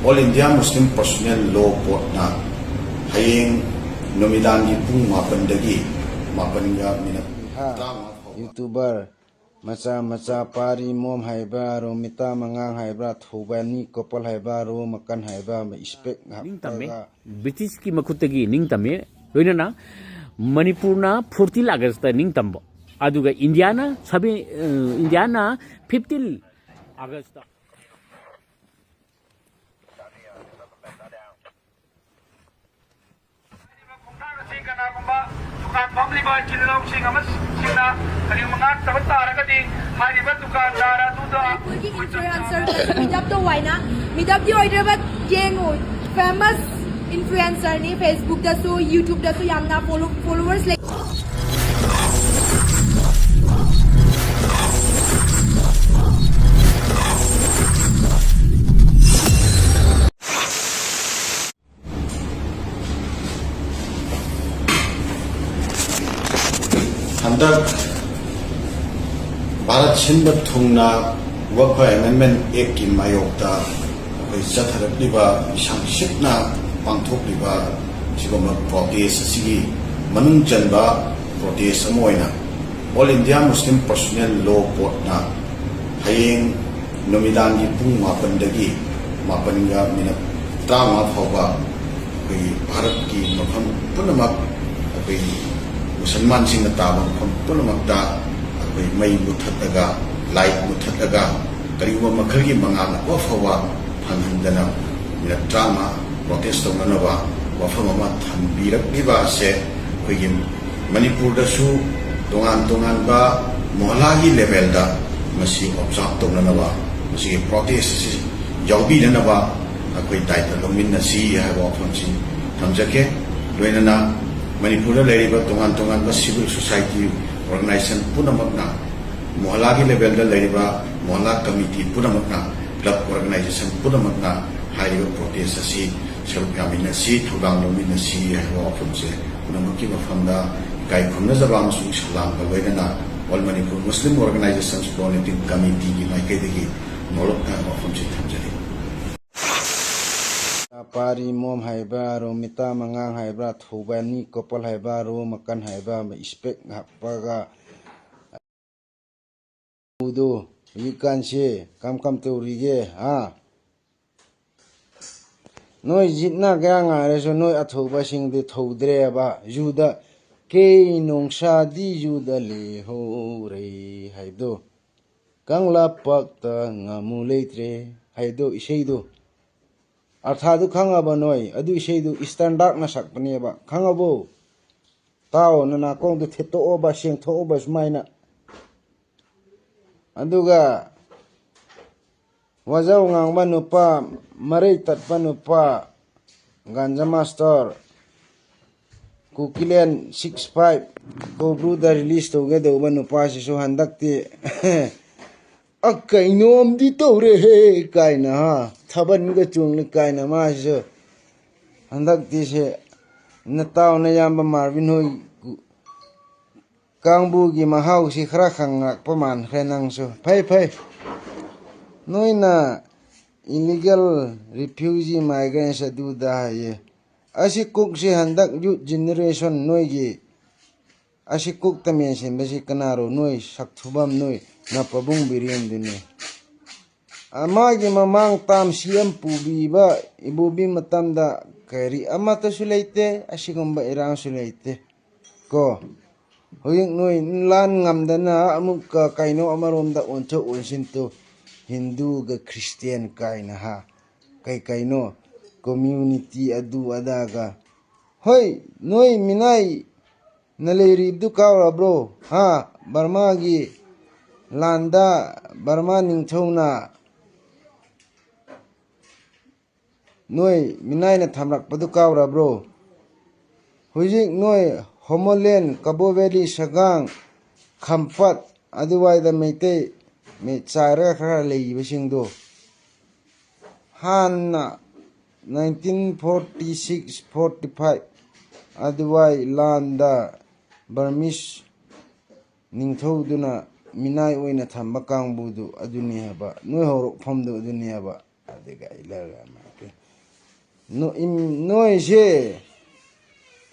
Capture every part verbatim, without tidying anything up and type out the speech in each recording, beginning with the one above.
All India Muslim Personnel Law Boardꯅ ꯍꯌꯦꯡ ꯅꯨꯃꯤꯗꯥꯡꯒꯤ ꯄꯨꯡ ꯃꯥꯄꯟꯗꯒꯤ ꯃꯥꯄꯟꯒ ꯃꯤꯅꯠ ꯇꯔꯥꯃꯉꯥ ꯐꯥꯎꯕ YouTuber ꯃꯆꯥ ꯃꯆꯥ ꯄꯥꯔꯤ ꯃꯣꯝ ꯍꯥꯏꯕ꯭ꯔꯥ, ꯔꯣꯃꯤꯇꯥ ꯃꯉꯥꯡ ꯍꯥꯏꯕ꯭ꯔꯥ, ꯊꯧꯕꯥꯅꯤ ꯀꯣꯄꯜ ꯍꯥꯏꯕ꯭ꯔꯥ, ꯔꯣ ꯃꯀꯟ ꯍꯥꯏꯕ꯭ꯔꯥ, ꯏꯁꯄꯦꯛ ꯅꯤꯡꯇꯝꯃꯤ꯫ ꯍꯥꯞꯄꯒ ꯕ꯭ꯔꯤꯇꯤꯁꯀꯤ ꯃꯈꯨꯠꯇꯒꯤ ꯅꯤꯡꯇꯝꯃꯤ꯫ ꯂꯣꯏꯅꯅ ꯃꯅꯤꯄꯨꯔꯅ fourteen Augustꯇ ꯅꯤꯡꯇꯝꯕ, ꯑꯗꯨꯒ ꯏꯟꯗꯤꯌꯥꯅ seven, ꯑ, ꯏꯟꯗꯤꯌꯥꯅ fifteen Augustꯇ꯫ ꯈꯣꯡꯊꯥꯡ ꯑꯁꯤ ꯀꯅꯥꯒꯨꯝꯕ ꯗꯨꯀꯥꯟ ꯐꯝꯂꯤꯕ ꯏꯆꯤꯜ ꯏꯅꯥꯎꯁꯤꯡ ꯑꯃꯁꯤꯡꯅ ꯀꯔꯤꯒꯨꯝꯕ ꯉꯥꯛꯇꯕ ꯇꯥꯔꯒꯗꯤ, ꯍꯥꯏꯔꯤꯕ ꯗꯨꯀꯥꯟꯗꯥꯔ ꯑꯗꯨꯗ ꯑꯩꯈꯣꯏꯒꯤ ꯏꯟꯐ꯭ꯂꯨꯑꯦꯟꯁꯔ ꯃꯤꯗꯞꯇꯣ ꯋꯥꯏꯅ, ꯃꯤꯗꯞꯇꯤ ꯑꯣꯏꯗ꯭ꯔꯕ ꯌꯦꯡꯉꯨ, ꯐꯦꯃꯁ ꯏꯟꯐ꯭ꯂꯨꯑꯦꯟꯁꯔꯅꯤ, ꯐꯦꯁꯕꯨꯛꯇꯁꯨ ꯌꯨꯇ꯭ꯌꯨꯕꯇꯁꯨ ꯌꯥꯝꯅ ꯐꯣꯂꯣ-, ꯐꯣꯂꯣꯋꯔꯁ ꯂꯩ꯫ ꯍꯟꯗꯛ ꯚꯥꯔꯠ ꯁꯤꯟꯕ ꯊꯨꯡꯅ ꯋꯛꯐ ꯑꯦꯃꯦꯟꯗꯃꯦꯟ ꯑꯦꯛꯀꯤ ꯃꯥꯌꯣꯛꯇ ꯑꯩꯈꯣꯏ ꯆꯠꯊꯔꯛꯂꯤꯕ ꯏꯁꯥꯡ ꯁꯤꯠꯅ ꯄꯥꯡꯊꯣꯛꯂꯤꯕ ꯁꯤꯒꯨꯝꯕ ꯄ꯭ꯔꯣꯇꯦꯁ ꯑꯁꯤꯒꯤ ꯃꯅꯨꯡ ꯆꯟꯕ ꯄ꯭ꯔꯣꯇꯦꯁ ꯑꯃ ꯑꯣꯏꯅ All India Muslim Personnel Law Boardꯅ ꯍꯌꯦꯡ ꯅꯨꯃꯤꯗꯥꯡꯒꯤ ꯄꯨꯡ ꯃꯥꯄꯟꯗꯒꯤ ꯃꯥꯄꯟꯒ ꯃꯤꯅꯠ ꯇꯔꯥꯃꯉꯥ ꯐꯥꯎꯕ ꯑꯩꯈꯣꯏꯒꯤ ꯚꯥꯔꯠꯀꯤ ꯃꯐꯝ ꯄꯨꯝꯅꯃꯛ, ꯑꯩꯈꯣꯏ ꯃꯨꯁꯜꯃꯥꯟꯁꯤꯡꯅ ꯇꯥꯕ ꯃꯐꯝ ꯄꯨꯝꯅꯃꯛꯇ ꯑꯩꯈꯣꯏ ꯃꯩ ꯃꯨꯠꯊꯠꯂꯒ, ꯂꯥꯏꯠ ꯃꯨꯠꯊꯠꯂꯒ, ꯀꯔꯤꯒꯨꯝꯕ ꯃꯈꯜꯒꯤ ꯃꯉꯥꯜ ꯑꯃ ꯐꯥꯎꯕ ꯐꯪꯍꯟꯗꯅ ꯃꯤꯅꯠ ꯇꯔꯥꯃꯉꯥ ꯄ꯭ꯔꯣꯇꯦꯁ ꯇꯧꯅꯅꯕ ꯋꯥꯐꯝ ꯑꯃ ꯊꯝꯕꯤꯔꯛꯂꯤꯕ ꯑꯁꯦ ꯑꯩꯈꯣꯏꯒꯤ ꯃꯅꯤꯄꯨꯔꯗꯁꯨ ꯇꯣꯉꯥꯟ ꯇꯣꯉꯥꯟꯕ ꯃꯣꯍꯂꯥꯒꯤ ꯂꯦꯚꯦꯜꯗ ꯃꯁꯤ ꯑꯣꯕꯖꯥꯔꯕ ꯇꯧꯅꯅꯕ, ꯃꯁꯤꯒꯤ ꯄ꯭ꯔꯣꯇꯦꯁ ꯑꯁꯤ ꯌꯥꯎꯕꯤꯅꯅꯕ ꯑꯩꯈꯣꯏ ꯗꯥꯏꯇ ꯂꯧꯃꯤꯟꯅꯁꯤ ꯍꯥꯏꯕ ꯋꯥꯐꯝꯁꯤ ꯊꯝꯖꯒꯦ꯫ ꯂꯣꯏꯅꯅ ꯃꯅꯤꯄꯨꯔꯗ ꯂꯩꯔꯤꯕ ꯇꯣꯉꯥꯟ ꯇꯣꯉꯥꯟꯕ ꯁꯤꯚꯤꯜ ꯁꯣꯁꯥꯏꯇꯤ ꯑꯣꯔꯒꯅꯥꯏꯖꯦꯁꯟ ꯄꯨꯝꯅꯃꯛꯅ, ꯃꯣꯍꯂꯥꯒꯤ ꯂꯦꯚꯦꯜꯗ ꯂꯩꯔꯤꯕ ꯃꯣꯍꯂꯥ ꯀꯃꯤꯇꯤ ꯄꯨꯝꯅꯃꯛꯅ, ꯀ꯭ꯂꯕ ꯑꯣꯔꯒꯅꯥꯏꯖꯦꯁꯟ ꯄꯨꯝꯅꯃꯛꯅ ꯍꯥꯏꯔꯤꯕ ꯄ꯭ꯔꯣꯇꯦꯁ ꯑꯁꯤ ꯁꯔꯨꯛ ꯌꯥꯃꯤꯟꯅꯁꯤ, ꯊꯧꯗꯥꯡ ꯂꯧꯃꯤꯟꯅꯁꯤ ꯍꯥꯏꯕ ꯋꯥꯐꯝꯁꯦ ꯄꯨꯝꯅꯃꯛꯀꯤ ꯃꯐꯝꯗ ꯏꯀꯥꯏ ꯈꯨꯝꯅꯖꯕ ꯑꯃꯁꯨꯡ ꯁꯂꯥꯝꯒ ꯂꯣꯏꯅꯅ All Manipur Muslim Organizations Coordinating Committeeꯒꯤ ꯃꯥꯏꯀꯩꯗꯒꯤ ꯅꯣꯂꯨꯛꯅ ꯋꯥꯐꯝꯁꯤ ꯊꯝꯖꯔꯤ꯫ ꯄꯥꯔꯤ ꯃꯣꯝ ꯍꯥꯏꯕ꯭ꯔꯥ, ꯔꯣꯃꯤꯇꯥ ꯃꯉꯥꯡ ꯍꯥꯏꯕ꯭ꯔꯥ, ꯊꯧꯕꯥꯅꯤ ꯀꯣꯄꯜ ꯍꯥꯏꯕ꯭ꯔꯥ, ꯔꯣ ꯃꯀꯟ ꯍꯥꯏꯕ꯭ꯔꯥ, ꯏꯁꯄꯦꯛ ꯍꯥꯞꯄꯒ ꯎꯗꯣ꯫ ꯍꯧꯖꯤꯛꯀꯥꯟꯁꯦ ꯀꯝ ꯀꯝ ꯇꯧꯔꯤꯒꯦ? ꯍꯥ? ꯅꯣꯏ ꯖꯤꯠꯅ ꯀꯌꯥ ꯉꯥꯏꯔꯁꯨ ꯅꯣꯏ ꯑꯊꯧꯕꯁꯤꯡꯗꯤ ꯊꯧꯗ꯭ꯔꯦꯕ꯫ ꯌꯨꯗ ꯀꯩ ꯅꯣꯡꯁꯥꯗꯤ ꯌꯨꯗ ꯂꯩꯍꯧꯔꯦ ꯍꯥꯏꯕꯗꯣ, ꯀꯪꯂꯥꯄꯥꯛꯇ ꯉꯥꯃꯨ ꯂꯩꯇ꯭ꯔꯦ ꯍꯥꯏꯕꯗꯣ, ꯏꯁꯩꯗꯣ꯫ ꯑꯔꯊꯥꯗꯨ ꯈꯪꯉꯕ ꯅꯣꯏ? ꯑꯗꯨ ꯏꯁꯩꯗꯨ ꯏꯁꯇꯔꯟ ꯗꯥꯛꯅ ꯁꯛꯄꯅꯦꯕ, ꯈꯪꯉꯕꯣ? ꯇꯥꯎ, ꯅꯅꯥꯀꯣꯡꯗꯨ ꯊꯦꯠꯇꯣꯛꯑꯣꯕ, ꯁꯦꯡꯊꯣꯛꯑꯣꯕ ꯁꯨꯃꯥꯏꯅ꯫ ꯑꯗꯨꯒ ꯋꯥꯖꯧ ꯉꯥꯡꯕ ꯅꯨꯄꯥ, ꯃꯔꯩ ꯇꯠꯄ ꯅꯨꯄꯥ, ꯒꯥꯟꯖꯥ ꯃꯥꯁꯇꯔ, ꯀꯨꯀꯤꯂꯦꯟ ꯁꯤꯛꯁ ꯐꯥꯏꯚ ꯀꯧꯕ꯭ꯔꯨꯗ ꯔꯤꯂꯤꯁ ꯇꯧꯒꯗꯧꯕ ꯅꯨꯄꯥꯁꯤꯁꯨ ꯍꯟꯗꯛꯇꯤ "ꯑ, ꯀꯩꯅꯣꯝꯗꯤ ꯇꯧꯔꯦꯍꯦ" ꯀꯥꯏꯅ, ꯍꯥ, ꯊꯥꯕꯜꯒ ꯆꯣꯡꯂꯦ ꯀꯥꯏꯅ ꯃꯥꯁꯤꯁꯨ ꯍꯟꯗꯛꯇꯤꯁꯦ ꯅꯇꯥꯎ ꯅꯌꯥꯝꯕ ꯃꯥꯔꯕꯤꯟ ꯍꯣꯏ ꯀꯥꯡꯕꯨꯒꯤ ꯃꯍꯥꯎꯁꯤ ꯈꯔ ꯈꯪꯂꯛꯄ ꯃꯥꯟꯈ꯭ꯔꯦ ꯅꯪꯁꯨ꯫ ꯐꯩ, ꯐꯩ꯫ ꯅꯣꯏꯅ illegal refugee, migrants ꯑꯗꯨꯗ ꯍꯥꯏꯌꯦ꯫ ꯑꯁꯤ ꯀꯨꯛꯁꯤ ꯍꯟꯗꯛ youth generation ꯅꯣꯏꯒꯤ ꯑꯁꯤ ꯀꯨꯛꯇ ꯃꯦꯟꯁꯤꯟꯕꯁꯤ ꯀꯅꯥꯔꯣ? ꯅꯣꯏ ꯁꯛꯊꯨꯕꯝ, ꯅꯣꯏ ꯅꯄꯥꯕꯨꯡ ꯕꯤꯔꯦꯟꯗꯨꯅꯤ꯫ ꯑ, ꯃꯥꯒꯤ ꯃꯃꯥꯡ ꯇꯥꯝ ꯁꯤ ꯑꯦꯝ ꯄꯨꯕꯤꯕ ꯏꯕꯣꯕꯤ ꯃꯇꯝꯗ ꯀꯔꯤ ꯑꯃꯠꯇꯁꯨ ꯂꯩꯇꯦ, ꯑꯁꯤꯒꯨꯝꯕ ꯏꯔꯥꯡꯁꯨ ꯂꯩꯇꯦ꯫ ꯀꯣ, ꯍꯧꯖꯤꯛ ꯅꯣꯏ ꯂꯥꯟ ꯉꯝꯗꯅ ꯑꯃꯨꯛꯀ ꯀꯩꯅꯣ ꯑꯃꯔꯣꯝꯗ ꯑꯣꯟꯊꯣꯛ ꯑꯣꯟꯁꯤꯟ ꯇꯧ꯫ ꯍꯤꯟꯗꯨꯒ ꯈ꯭ꯔꯤꯁꯇꯤꯌꯥꯟ ꯀꯥꯏꯅ, ꯍꯥ, ꯀꯩ ꯀꯩꯅꯣ, community ꯑꯗꯨ ꯑꯗꯥꯒ꯫ ꯍꯣꯏ, ꯅꯣꯏ ꯃꯤꯅꯥꯏ ꯅ ꯂꯩꯔꯤꯕꯗꯨ ꯀꯥꯎꯔꯕ꯭ꯔꯣ? ꯍꯥ? ꯕꯔꯃꯥꯒꯤ ꯂꯥꯟꯗ ꯕꯔꯃꯥ ꯅꯤꯡꯊꯧꯅ ꯅꯣꯏ ꯃꯤꯅꯥꯏꯅ ꯊꯝꯂꯛꯄꯗꯨ ꯀꯥꯎꯔꯕ꯭ꯔꯣ? ꯍꯧꯖꯤꯛ ꯅꯣꯏ ꯍꯣꯃꯣꯂꯦꯟ, ꯀꯕꯣ ꯚꯦꯂꯤ, ꯁꯒꯥꯡ, ꯈꯝꯄꯠ ꯑꯗꯨꯋꯥꯏꯗ ꯃꯩꯇꯩ ꯃꯤ ꯆꯥꯏꯔꯒ ꯈꯔ ꯂꯩꯔꯤꯕꯁꯤꯡꯗꯣ, ꯍꯥꯟꯅ nineteen forty six forty five ꯑꯗꯨꯋꯥꯏ ꯂꯥꯟꯗ ꯕꯔꯃꯤꯁ ꯅꯤꯡꯊꯧꯗꯨꯅ ꯃꯤꯅꯥꯏ ꯑꯣꯏꯅ ꯊꯝꯕ ꯀꯥꯡꯕꯨꯗꯨ ꯑꯗꯨꯅꯤ ꯍꯥꯏꯕ, ꯅꯣꯏ ꯍꯧꯔꯛꯐꯝꯗꯨ ꯑꯗꯨꯅꯤ ꯍꯥꯏꯕ꯫ ꯑꯗꯨꯒ ꯑꯩ ꯂꯧꯔꯒ ꯑꯃ ꯍꯥꯏꯔꯛꯀꯦ꯫ ꯅꯣꯏꯁꯦ,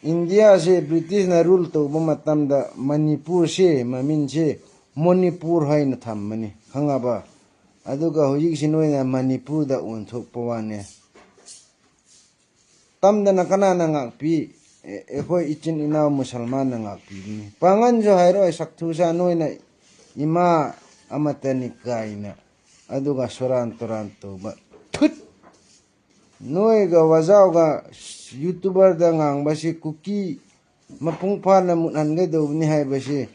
ꯏꯟꯗꯤꯌꯥꯁꯦ ꯕ꯭ꯔꯤꯇꯤꯁꯅ ꯔꯨꯜ ꯇꯧꯕ ꯃꯇꯝꯗ ꯃꯅꯤꯄꯨꯔꯁꯦ ꯃꯃꯤꯡꯁꯦ ꯃꯣꯅꯤꯄꯨꯔ ꯍꯥꯏꯅ ꯊꯝꯕꯅꯤ, ꯈꯪꯉꯕ? ꯑꯗꯨꯒ ꯍꯧꯖꯤꯛꯁꯤ ꯅꯣꯏꯅ ꯃꯅꯤꯄꯨꯔꯗ ꯑꯣꯟꯊꯣꯛꯄ ꯋꯥꯅꯦ꯫ ꯇꯝꯗꯅ ꯀꯅꯥꯅ ꯉꯥꯛꯄꯤ? ꯑꯩꯈꯣꯏ ꯏꯆꯤꯟ ꯏꯅꯥꯎ ꯃꯨꯁꯜꯃꯥꯟꯅ ꯉꯥꯛꯄꯤꯕꯅꯤ꯫ ꯄꯥꯡꯒꯟꯁꯨ ꯍꯥꯏꯔꯣꯏ, ꯁꯛꯊꯨꯁꯥ ꯅꯣꯏꯅ ꯏꯃꯥ ꯑꯃꯠꯇꯅꯤ ꯀꯥꯏꯅ꯫ ꯑꯗꯨꯒ ꯁꯣꯔꯥꯟ ꯇꯣꯔꯥꯟ ꯇꯧꯕ꯫ ꯊꯨꯠ! ꯅꯣꯏꯒ ꯋꯥꯖꯥꯎꯒ ꯌꯨꯇꯨꯕꯔꯗ ꯉꯥꯡꯕꯁꯤ ꯀꯨꯀꯤ ꯃꯄꯨꯡ ꯐꯥꯅ ꯃꯨꯠꯍꯟꯒꯗꯧꯕꯅꯤ ꯍꯥꯏꯕꯁꯤ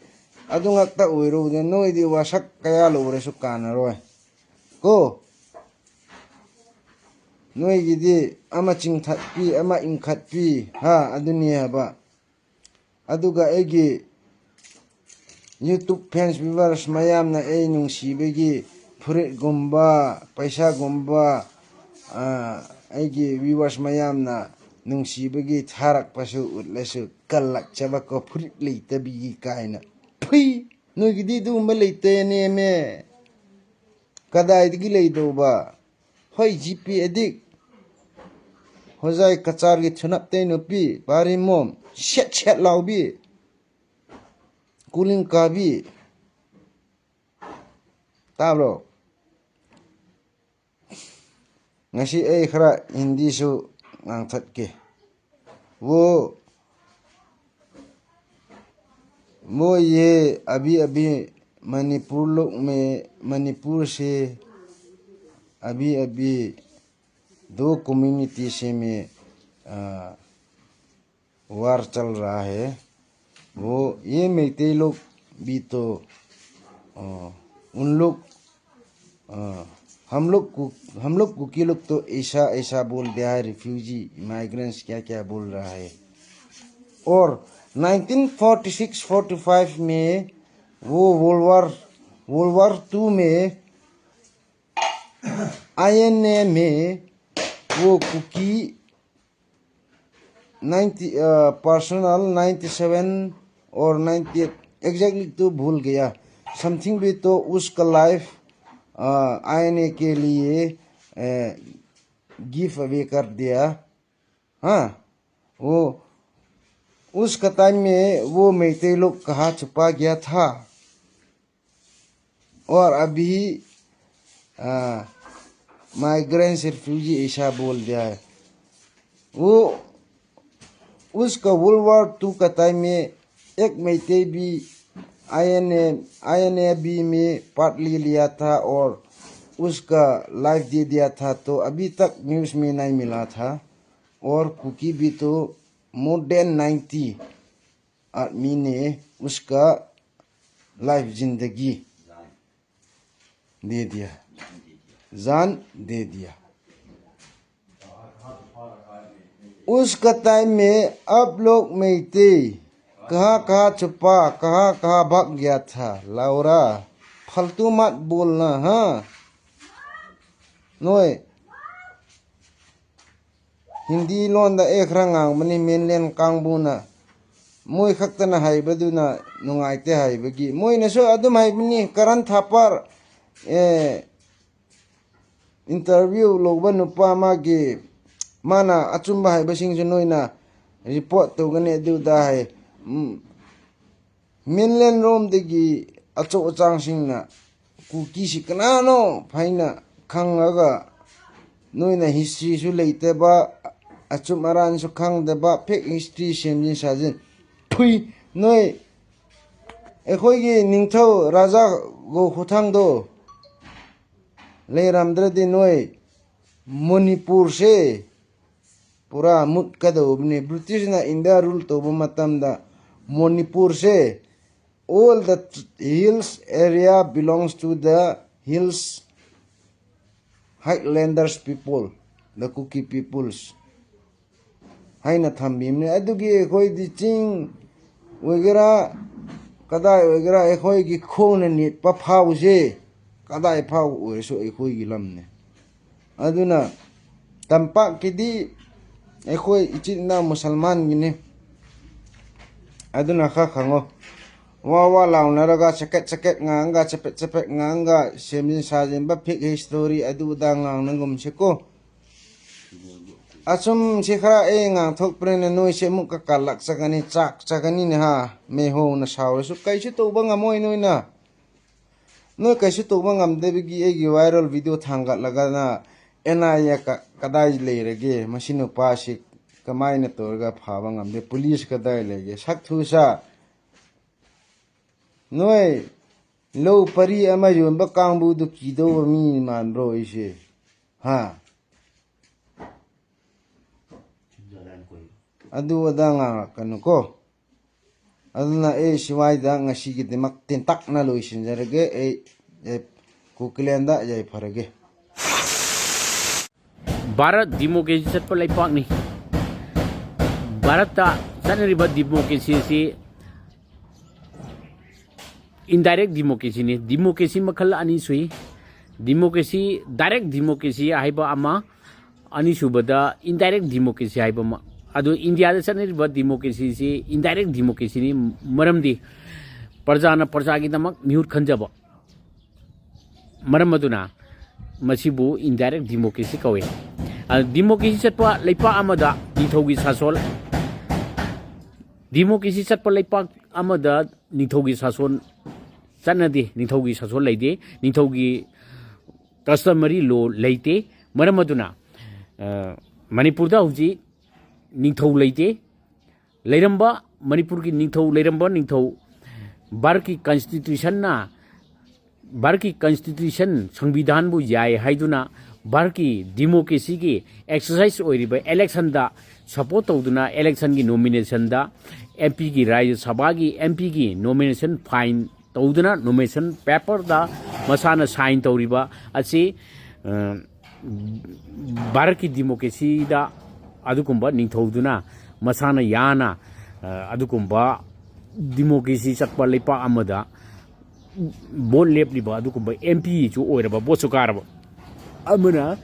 ꯑꯗꯨ ꯉꯥꯛꯇ ꯑꯣꯏꯔꯨꯕꯗ ꯅꯣꯏꯗꯤ ꯋꯥꯁꯛ ꯀꯌꯥ ꯂꯧꯔꯁꯨ ꯀꯥꯟꯅꯔꯣꯏ ꯀꯣ꯫ ꯅꯣꯏꯒꯤꯗꯤ ꯑꯃ ꯆꯤꯡꯊꯠꯄꯤ, ꯑꯃ ꯏꯟꯈꯠꯄꯤ, ꯍꯥ, ꯑꯗꯨꯅꯤ ꯍꯥꯏꯕ꯫ ꯑꯗꯨꯒ ꯑꯩꯒꯤ YouTube fans viewers ꯃꯌꯥꯝꯅ ꯑꯩ ꯅꯨꯡꯁꯤꯕꯒꯤ ꯐꯨꯔꯤꯠꯒꯨꯝꯕ, ꯄꯩꯁꯥꯒꯨꯝꯕ, ꯑꯩꯒꯤ viewers ꯃꯌꯥꯝꯅ ꯅꯨꯡꯁꯤꯕꯒꯤ ꯊꯥꯔꯛꯄꯁꯨ ꯎꯠꯂꯁꯨ ꯀꯜꯂꯛꯆꯕꯀꯣ, ꯐꯨꯔꯤꯠ ꯂꯩꯇꯕꯤꯒꯤ ꯀꯥꯏꯅ꯫ ꯐꯨꯏ! ꯅꯣꯏꯒꯤꯗꯤ ꯑꯗꯨꯒꯨꯝꯕ ꯂꯩꯇꯦ, ꯅꯦꯝꯃꯦ꯫ ꯀꯗꯥꯏꯗꯒꯤ ꯂꯩꯗꯧꯕ? ꯍꯣꯏ, ꯖꯤꯄꯤ ꯑꯦꯗꯤꯛ꯫ ꯍꯣꯖꯥꯏ ꯀꯆꯥꯔꯒꯤ ꯊꯨꯅꯞꯇꯩ ꯅꯨꯄꯤ, ꯄꯥꯔꯤꯃꯣꯝ, ꯁꯦꯠ ꯁꯦꯠ ꯂꯥꯎꯕꯤ, ꯀꯨꯂꯤꯡ ꯀꯥꯕꯤ꯫ ꯇꯥꯕ꯭ꯔꯣ? ꯉꯁꯤ ꯑꯩ ꯈꯔ ꯍꯤꯟꯗꯤꯁꯨ ꯉꯥꯡꯊꯠꯀꯦ꯫ वो, वो ये अभी अभी मणिपुर लोग में, मणिपुर से अभी अभी दो कम्युनिटी से में, आ, वार चल रहा है। वो ये मैतेई लोग भी तो, आ, उन लोग, आ, हम लोग कु-, हम लोग कुकी लोग तो ऐसा ऐसा बोल दिया है, रिफ्यूजी, माइग्रेंट्स क्या क्या बोल रहा है। और nineteen forty six forty five में वो world war, world war two में आईएनए में वो Kuki ninety, personal ninety seven और नाइन्टी एट, एग्जैक्टली तो भूल गया, समथिंग भी तो उसका लाइफ आईएनए के लिए, अ, गिव अवे कर दिया। हाँ, वो उसका टाइम में वो मैतेई लोग कहाँ छुपा गया था? और अभी माइग्रेंट्स रिफ्यूजी ऐसा बोल दिया है। वो उसका वर्ल्ड वॉर टू का टाइम में एक मैतेई भी आईएनए आईएनएबी में पार्ट ले लिया था और उसका लाइफ दे दिया था। तो अभी तक न्यूज़ में नहीं मिला था। और कुकी भी तो मोर देन नाइन्टी आदमी ने उसका लाइफ, जिंदगी दे दिया, जान दे दिया। उसका टाइम में आप लोग मैतेई कहाँ कहाँ छुपा, कहाँ कहाँ भाग गया था? लाउरा, फालतू मत बोलना। हाँ, नोए ꯍꯤꯟꯗꯤ ꯂꯣꯟꯗ ꯑꯩ ꯈꯔ ꯉꯥꯡꯕꯅꯤ, ꯃꯦꯟꯂꯦꯟ ꯀꯥꯡꯕꯨꯅ꯫ ꯃꯣꯏ ꯈꯛꯇꯅ ꯍꯩꯕꯗꯨꯅ ꯅꯨꯡꯉꯥꯏꯇꯦ ꯍꯥꯏꯕꯒꯤ꯫ ꯃꯣꯏꯅꯁꯨ ꯑꯗꯨꯝ ꯍꯩꯕꯅꯤ, ꯀꯔꯟ ꯊꯥꯄꯔ꯫ ꯑꯦ, ꯏꯟꯇꯔꯚ꯭ꯌꯨ ꯂꯧꯕ ꯅꯨꯄꯥ ꯑꯃꯒꯤ, ꯃꯥꯅ ꯑꯆꯨꯝꯕ ꯍꯥꯏꯕꯁꯤꯡꯁꯨ ꯅꯣꯏꯅ ꯔꯤꯄꯣꯔꯠ ꯇꯧꯒꯅꯤ, ꯑꯗꯨꯗ ꯍꯥꯏ꯫ ꯎꯝ꯫ ꯃꯦꯟꯂꯦꯟ ꯔꯣꯝꯗꯒꯤ ꯑꯆꯧ ꯑꯆꯥꯡꯁꯤꯡꯅ ꯀꯨꯀꯤꯁꯤ ꯀꯅꯥꯅꯣ ꯍꯥꯏꯅ ꯈꯪꯉꯒ, ꯅꯣꯏꯅ ꯍꯤꯁꯇ꯭ꯔꯤꯁꯨ ꯂꯩꯇꯕ, ꯑꯆꯨꯝ ꯑꯔꯥꯟꯁꯨ ꯈꯪꯗꯕ, ꯐꯦꯛ ꯍꯤꯁꯇ꯭ꯔꯤ ꯁꯦꯝꯖꯤꯟ ꯁꯥꯖꯤꯟ꯫ ꯊꯨꯏ, ꯅꯣꯏ ꯑꯩꯈꯣꯏꯒꯤ ꯅꯤꯡꯊꯧ ꯔꯥꯖꯥ ꯒꯣ ꯈꯨꯊꯥꯡꯗꯣ ꯂꯩꯔꯝꯗ꯭ꯔꯗꯤ ꯅꯣꯏ ꯃꯅꯤꯄꯨꯔꯁꯦ ꯄꯨꯔꯥ ꯃꯨꯠꯀꯗꯧꯕꯅꯤ꯫ ꯕ꯭ꯔꯤꯇꯤꯁꯅ ꯏꯟꯗꯤꯌꯥ ꯔꯨꯜ ꯇꯧꯕ ꯃꯇꯝꯗ ꯃꯅꯤꯄꯨꯔꯁꯦ, all the hills area belongs to the hills highlanders people, the Kuki peoples ꯍꯥꯏꯅ ꯊꯝꯕꯤꯕꯅꯤ꯫ ꯑꯗꯨꯒꯤ ꯑꯩꯈꯣꯏꯗꯤ ꯆꯤꯡ ꯑꯣꯏꯒꯦꯔꯥ, ꯀꯗꯥꯏ ꯑꯣꯏꯒꯦꯔꯥ, ꯑꯩꯈꯣꯏꯒꯤ ꯈꯣꯡꯅ ꯅꯦꯠꯄ ꯐꯥꯎꯁꯦ, ꯀꯗꯥꯏ ꯐꯥꯎ ꯑꯣꯏꯔꯁꯨ ꯑꯩꯈꯣꯏꯒꯤ ꯂꯝꯅꯦ꯫ ꯑꯗꯨꯅ ꯇꯝꯄꯥꯛꯀꯤꯗꯤ ꯑꯩꯈꯣꯏ ꯏꯆꯤꯟ ꯏꯅꯥꯎ ꯃꯨꯁꯜꯃꯥꯟꯒꯤꯅꯤ꯫ ꯑꯗꯨꯅ ꯈꯔ ꯈꯪꯉꯣ꯫ ꯋꯥ ꯋꯥ ꯂꯥꯎꯅꯔꯒ, ꯆꯀꯠ ꯆꯀꯠ ꯉꯥꯡꯉꯒ, ꯆꯄꯦꯠ ꯆꯄꯦꯠ ꯉꯥꯡꯉꯒ, ꯁꯦꯝꯖꯤꯟ ꯁꯥꯖꯤꯟꯕ, ꯐꯦꯛ ꯍꯤꯁꯇꯣꯔꯤ ꯑꯗꯨ ꯑꯗꯥ ꯉꯥꯡꯅꯒꯨꯝꯁꯤꯀꯣ꯫ ꯑꯆꯨꯝꯁꯤ ꯈꯔ ꯑꯩ ꯉꯥꯡꯊꯣꯛꯄꯅꯤꯅ ꯅꯣꯏꯁꯦ ꯑꯃꯨꯛꯀ ꯀꯜꯂꯛꯆꯒꯅꯤ, ꯆꯥꯛꯆꯒꯅꯤꯅꯦ ꯍꯥ꯫ ꯃꯦꯍꯧꯅ ꯁꯥꯎꯔꯁꯨ ꯀꯩꯁꯨ ꯇꯧꯕ ꯉꯝꯃꯣꯏ ꯅꯣꯏꯅ꯫ ꯅꯣꯏ ꯀꯩꯁꯨ ꯇꯧꯕ ꯉꯝꯗꯕꯒꯤ ꯑꯩꯒꯤ viral video ꯊꯥꯡꯒꯠꯂꯒꯅ NIA ꯀ-, ꯀꯗꯥꯏ ꯂꯩꯔꯒꯦ? ꯃꯁꯤ ꯅꯨꯄꯥꯁꯤ ꯀꯃꯥꯏꯅ ꯇꯧꯔꯒ ꯐꯥꯕ ꯉꯝꯗꯦ? Police ꯀꯗꯥꯏ ꯂꯩꯒꯦ? ꯁꯛ ꯊꯨꯁꯥ꯫ ꯅꯣꯏ ꯂꯧ ꯄꯔꯤ ꯑꯃ ꯌꯣꯟꯕ ꯀꯥꯡꯕꯨꯗꯨ ꯀꯤꯗꯧꯕ ꯃꯤ ꯃꯥꯟꯕ꯭ꯔꯣ ꯑꯩꯁꯦ? ꯍꯥ? ꯑꯗꯨ ꯑꯗꯥ ꯉꯥꯡꯂꯛꯀꯅꯨꯀꯣ꯫ ꯑꯗꯨꯅ ꯑꯩ ꯁ꯭ꯋꯥꯏꯗ ꯉꯁꯤꯒꯤꯗꯃꯛ ꯇꯦꯟꯇꯛꯅ ꯂꯣꯏꯁꯤꯟꯖꯔꯒꯦ꯫ ꯑꯩ, ꯑꯦ, ꯀꯨꯀꯤꯂꯦꯟꯗ ꯌꯥꯏꯐꯔꯒꯦ꯫ ꯚꯥꯔꯠ ꯗꯤꯃꯣꯀ꯭ꯔꯦꯁꯤ ꯆꯠꯄ ꯂꯩꯄꯥꯛꯅꯤ꯫ ꯚꯥꯔꯠꯇ ꯆꯠꯅꯔꯤꯕ ꯗꯤꯃꯣꯀ꯭ꯔꯦꯁꯤ ꯑꯁꯤ indirect democracyꯅꯤ꯫ Democracy ꯃꯈꯜ ꯑꯅꯤ ꯁꯨꯏ꯫ Democracy, direct democracy ꯍꯥꯏꯕ ꯑꯃ, ꯑꯅꯤꯁꯨꯕꯗ indirect democracy ꯍꯥꯏꯕ ꯑꯃ꯫ ꯑꯗꯨ ꯏꯟꯗꯤꯌꯥꯗ ꯆꯠꯅꯔꯤꯕ democracyꯁꯤ indirect democracyꯅꯤ꯫ ꯃꯔꯝꯗꯤ ꯄ꯭ꯔꯖꯥꯅ ꯄ꯭ꯔꯖꯥꯒꯤꯗꯃꯛ ꯃꯤꯍꯨꯠ ꯈꯟꯖꯕ꯫ ꯃꯔꯝ ꯑꯗꯨꯅ ꯃꯁꯤꯕꯨ indirect democracy ꯀꯧꯏ꯫ ꯑ, democracy ꯆꯠꯄ ꯂꯩꯄꯥꯛ ꯑꯃꯗ ꯅꯤꯡꯊꯧꯒꯤ ꯁꯥꯁꯣꯜ, democracy ꯆꯠꯄ ꯂꯩꯄꯥꯛ ꯑꯃꯗ ꯅꯤꯡꯊꯧꯒꯤ ꯁꯥꯁꯣꯜ ꯆꯠꯅꯗꯦ, ꯅꯤꯡꯊꯧꯒꯤ ꯁꯥꯁꯣꯜ ꯂꯩꯇꯦ, ꯅꯤꯡꯊꯧꯒꯤ customary law ꯂꯩꯇꯦ꯫ ꯃꯔꯝ ꯑꯗꯨꯅ, ꯑ, ꯃꯅꯤꯄꯨꯔꯗ ꯍꯧꯖꯤꯛ ꯅꯤꯡꯊꯧ ꯂꯩꯇꯦ꯫ ꯂꯩꯔꯝꯕ, ꯃꯅꯤꯄꯨꯔꯒꯤ ꯅꯤꯡꯊꯧ, ꯂꯩꯔꯝꯕ ꯅꯤꯡꯊꯧ ꯚꯥꯔꯠꯀꯤ constitutionꯅ, ꯚꯥꯔꯠꯀꯤ constitution, ꯁꯪꯕꯤꯙꯥꯟꯕꯨ ꯌꯥꯏ ꯍꯥꯏꯗꯨꯅ ꯚꯥꯔꯠꯀꯤ democracyꯒꯤ exercise ꯑꯣꯏꯔꯤꯕ electionꯗ support ꯇꯧꯗꯨꯅ electionꯒꯤ nominationꯗ MPꯒꯤ, ꯔꯥꯖ꯭ꯌ ꯁꯚꯥꯒꯤ MPꯒꯤ nomination fine ꯇꯧꯗꯨꯅ nomination paperꯗ ꯃꯁꯥꯅ sign ꯇꯧꯔꯤꯕ ꯑꯁꯤ, ꯑ, ꯚꯥꯔꯠꯀꯤ democracyꯗ ꯑꯗꯨꯒꯨꯝꯕ ꯅꯤꯡꯊꯧꯗꯨꯅ ꯃꯁꯥꯅ ꯌꯥꯅ, ꯑ, ꯑꯗꯨꯒꯨꯝꯕ democracy ꯆꯠꯄ ꯂꯩꯄꯥꯛ ꯑꯃꯗ vote ꯂꯦꯞꯂꯤꯕ ꯑꯗꯨꯒꯨꯝꯕ MPꯁꯨ ꯑꯣꯏꯔꯕ, voteꯁꯨ ꯀꯥꯔꯕ ꯑꯃꯅ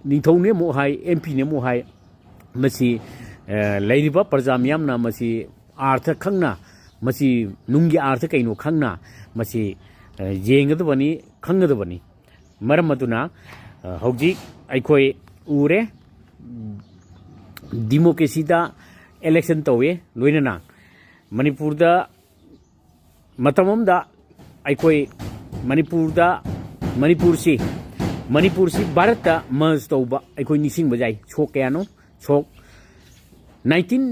ꯅꯤꯡꯊꯧꯅꯦ ꯑꯃꯨꯛ ꯍꯥꯏ, MPꯅꯦ ꯑꯃꯨꯛ ꯍꯥꯏ꯫ ꯃꯁꯤ, ꯑ, ꯂꯩꯔꯤꯕ ꯄ꯭ꯔꯖꯥ ꯃꯤꯌꯥꯝꯅ ꯃꯁꯤ ꯑꯥꯔꯊ ꯈꯪꯅ, ꯃꯁꯤ ꯅꯨꯡꯒꯤ ꯑꯥꯔꯊ ꯀꯩꯅꯣ ꯈꯪꯅ ꯃꯁꯤ, ꯑ, ꯌꯦꯡꯒꯗꯕꯅꯤ, ꯈꯪꯒꯗꯕꯅꯤ꯫ ꯃꯔꯝ ꯑꯗꯨꯅ, ꯑ, ꯍꯧꯖꯤꯛ ꯑꯩꯈꯣꯏ ꯎꯔꯦ, ꯗꯤꯃꯣꯀ꯭ꯔꯦꯁꯤꯗ ꯏꯂꯦꯛꯁꯟ ꯇꯧꯏ꯫ ꯂꯣꯏꯅꯅ ꯃꯅꯤꯄꯨꯔꯗ ꯃꯇꯝ ꯑꯃꯗ ꯑꯩꯈꯣꯏ ꯃꯅꯤꯄꯨꯔꯗ ꯃꯅꯤꯄꯨꯔꯁꯤ ꯃꯅꯤꯄꯨꯔꯁꯤ ꯚꯥꯔꯠꯇ ꯃꯔꯖ ꯇꯧꯕ ꯑꯩꯈꯣꯏ ꯅꯤꯡꯁꯤꯡꯕ ꯌꯥꯏ꯫ ꯁꯣꯛ ꯀꯌꯥꯅꯣ? ꯁꯣꯛ ꯅꯥꯏꯟꯇꯤꯟ